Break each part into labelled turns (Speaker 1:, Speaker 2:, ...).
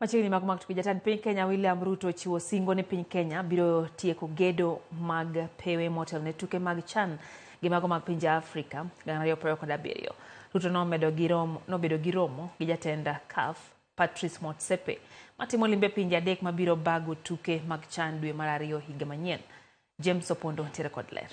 Speaker 1: Machiegni mago mag tuke, jatend piny Kenya William Ruto ochiwo singo ni piny Kenya biro tieko gedo mag pewe motelo ne tuke mag CHAN gi mago mag pinje Afrika 2027. Ruto nomedo gi romo, nobedo gi romo gi jatend CAF Patrice Motsepe matimo limbe pinje adek mabiro bago tuke mag CHAN dwe mar ariyo higa manyien. James Opondo ntiere kod ler.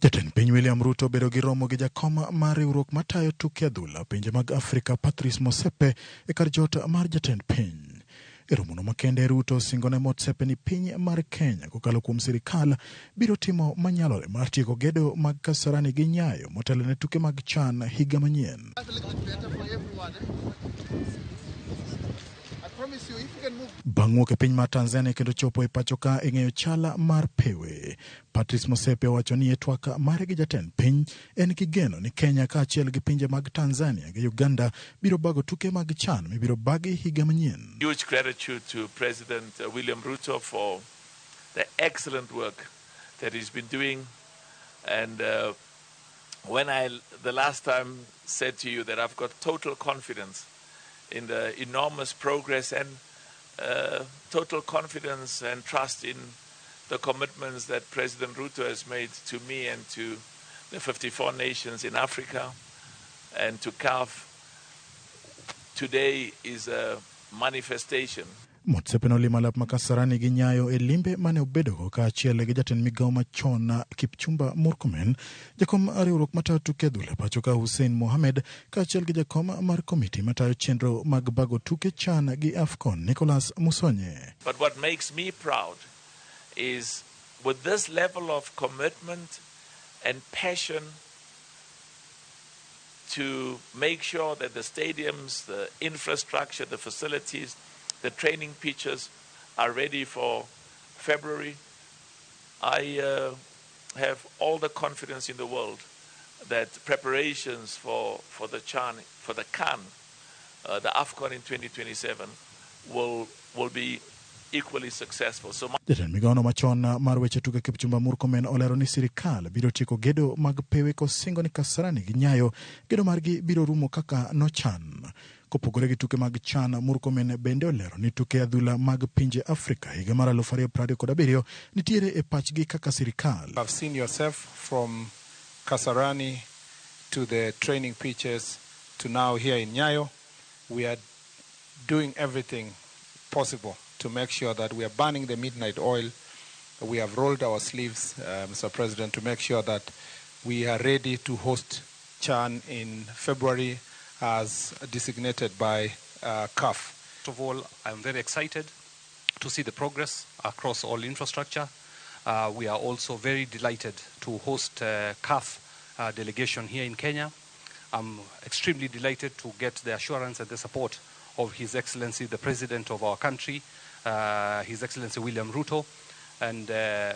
Speaker 2: Jatend piny William Ruto obedo gi romo gi jakom mar riwruok matayo tuke adhula pinje mag Afrika Patrice Motsepe e kar jot mar jatend piny. E romono makende Ruto osingo ne Motsepe ni piny mar Kenya kokalo kuom sirikal biro timo manyalore mar tieko gedo mag Kasarani gi Nyayo motelo ne tuke mag CHAN higa manyien. Bang' wuok e piny mar Tanzania kendo chopo e pacho ka e ng'eyo chal mar pewe, Patrice Motsepe owacho ni e twak mare gi jatend piny en gi geno ni Kenya kaachiel gi pinje mag Tanzania gi Uganda biro bago tuke mag CHAN mibiro bagi higa manyien.
Speaker 3: Huge gratitude to President William Ruto for the excellent work that he's been doing. And when I, the last time, said to you that I've got total confidence in the enormous progress and total confidence and trust in the commitments that President Ruto has made to me and to the 54 nations in Africa and to CAF, today is a manifestation.
Speaker 2: Motsepe nolimo alap ma Kasarani gi Nyayo e limbe mane obedogo kaachiel gi jatend migawo machon Kipchumba Murkomen, jakom riwruok matayo tuke adhula pacho ka Hussein Mohamed kaachiel gi jakom mar komiti matayo chenro mag bago tuke CHAN gi AFCON Nicholas Musonye.
Speaker 3: But what makes me proud is with this level of commitment and passion to make sure that the stadiums, the infrastructure, the facilities, the training pitches are ready for February. I have all the confidence in the world that preparations for the CHAN, for the CAN, the AFCON in 2027 will be equally successful. So my
Speaker 2: Jatend migawono machon mar weche tuke Kipchumba Murkomen olero ni sirikal biro tieko gedo mag pewe kosingo ni Kasarani gi Nyayo gedo margi biro rumo kaka nochan. Kopogore gi tuke mag CHAN, Murkomen bende olero ni tuke adhula mag pinje Afrika higa mar 2027 nitiere e pachgi kaka sirikal.
Speaker 4: I've seen yourself from Kasarani to the training pitches to now here in Nyayo. We are doing everything possible to make sure that we are burning the midnight oil. We have rolled our sleeves, Mr. President, to make sure that we are ready to host CHAN in February as designated by CAF.
Speaker 5: First of all, I'm very excited to see the progress across all infrastructure. We are also very delighted to host CAF delegation here in Kenya. I'm extremely delighted to get the assurance and the support of His Excellency, the President of our country, His Excellency William Ruto, and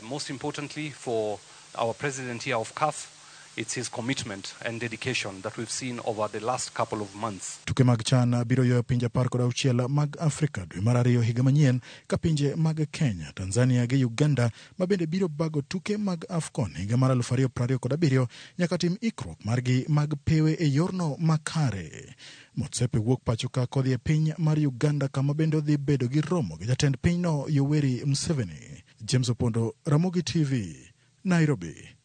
Speaker 5: most importantly for our President here of CAF, it's his commitment and dedication that we've seen over the last couple of months.
Speaker 2: Tuke mag CHAN biro yoyo pinje 16 mag Afrika dwe mar ariyo higa manyien ka pinje mag Kenya, Tanzania gi Uganda ma bende biro bago tuke mag AFCON higa mar 2027 nyaka tim ikruok margi mag pewe e yorno makare. Motsepe wuok pacho ka kodhi e piny mar Uganda kama bende odhi bedo gi romo gi jatend pinyno Yoweri Museveni. James Opondo, Ramogi TV, Nairobi.